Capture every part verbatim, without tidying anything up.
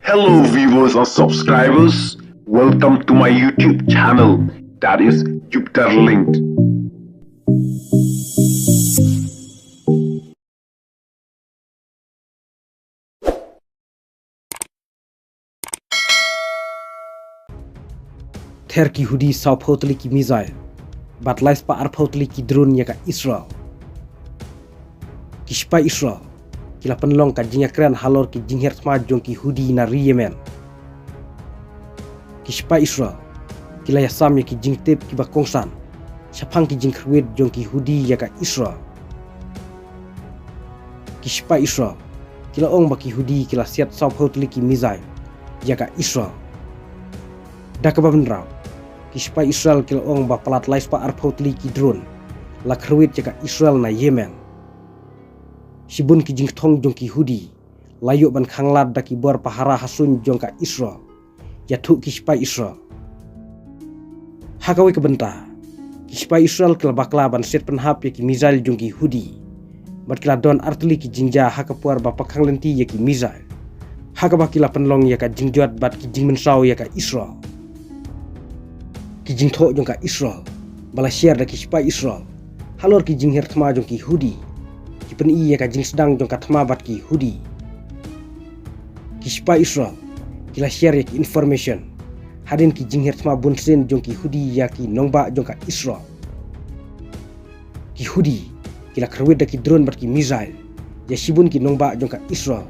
Hello viewers and subscribers, welcome to my YouTube channel, that is Jupiter Linked. Ther ki Houthi sawphew tylli ki missile bad laispah arphew tylli ki drone ïa ka Israel. Ki sipai Israel ki la pynlong ka jingïakren halor ki jingher thma jong ki Houthi na ri Yemen. Ki sipai Israel ki la ïasam ïa ki jingtip kiba kongsan shaphang ki jingkhyrwit jong ki Houthi ïa ka Israel. Ki sipai Israel ki la ong ba ki Houthi ki la siat sawphew tylli ki missile ïa ka Israel. Da kaba mynraw, ki sipai Israel ki la ong ba palat laispah arphew tylli ki drone la khyrwit ïa ka Israel na Yemen. Shibun ki jingkthong jong ki Houthi la ïoh ban khanglad da ki bor pahara ha suiñ jong ka Israel ïathuh ki sipai Israel. Ha kawei ka bynta, ki sipai Israel ki la bakla ban siat pynhap ïa ki missile jong ki Houthi bad ki la don artylli ki jingjia ha ka por ba pakhang lynti ïa ki missile, ha kaba ki la pynlong ïa ka jingjot bad ki jingmynsaw ïa ka Israel. Ki jingthoh jong ka Israel ba la share da ki sipai Israel halor ki jingher thma jong ki Houthi ki pyni ïa ka jingsdang jong ka thma bad ki Houthi. Ki sipai Israel ki la share ïa ki information hadien ki jingher thma bunsien jong ki Houthi ïa ki nongbah jong ka Israel. Ki Houthi ki la khyrwit da ki drone bad ki missile ïa shibun ki nongbah jong ka Israel,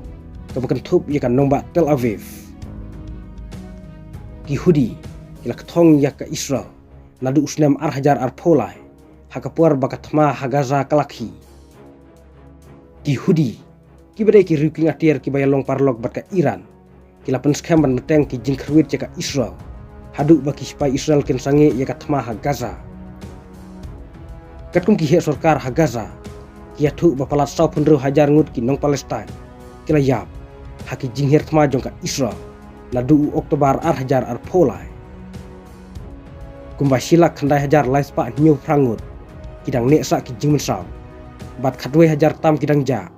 kaba kynthup ïa ka nongbah Tel Aviv. Ki Houthi ki la kthong ïa ka Israel naduh u snem ar hajar arphew lai, ha ka por ba ka thma ha Gaza ka la khih. Ki Houthi kiba dei ki riew kieng atiar kiba ïalong paralok bad ka Iran ki la pynskhem ban bteng ki jingkhyrwit ïa ka Israel haduh ba ki sipai Israel kin sangeh ïa ka thma ha Gaza. Katkum ki heh sorkar ha Gaza ki ïathuh ba palat sawphew hynriew hajar ngut ki nong Palestine ki la ïap ha ki jingher thma jong ka Israel naduh u Oktober ar hajar arphew lai. Kumba shi lak khyndai hajar laispah hynñiew phra ngut ki dang neh sah ki jingmynsaw bad khatwei hajar tam ki dang jah,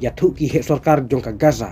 ïathuh ki heh sorkar jong ka Gaza.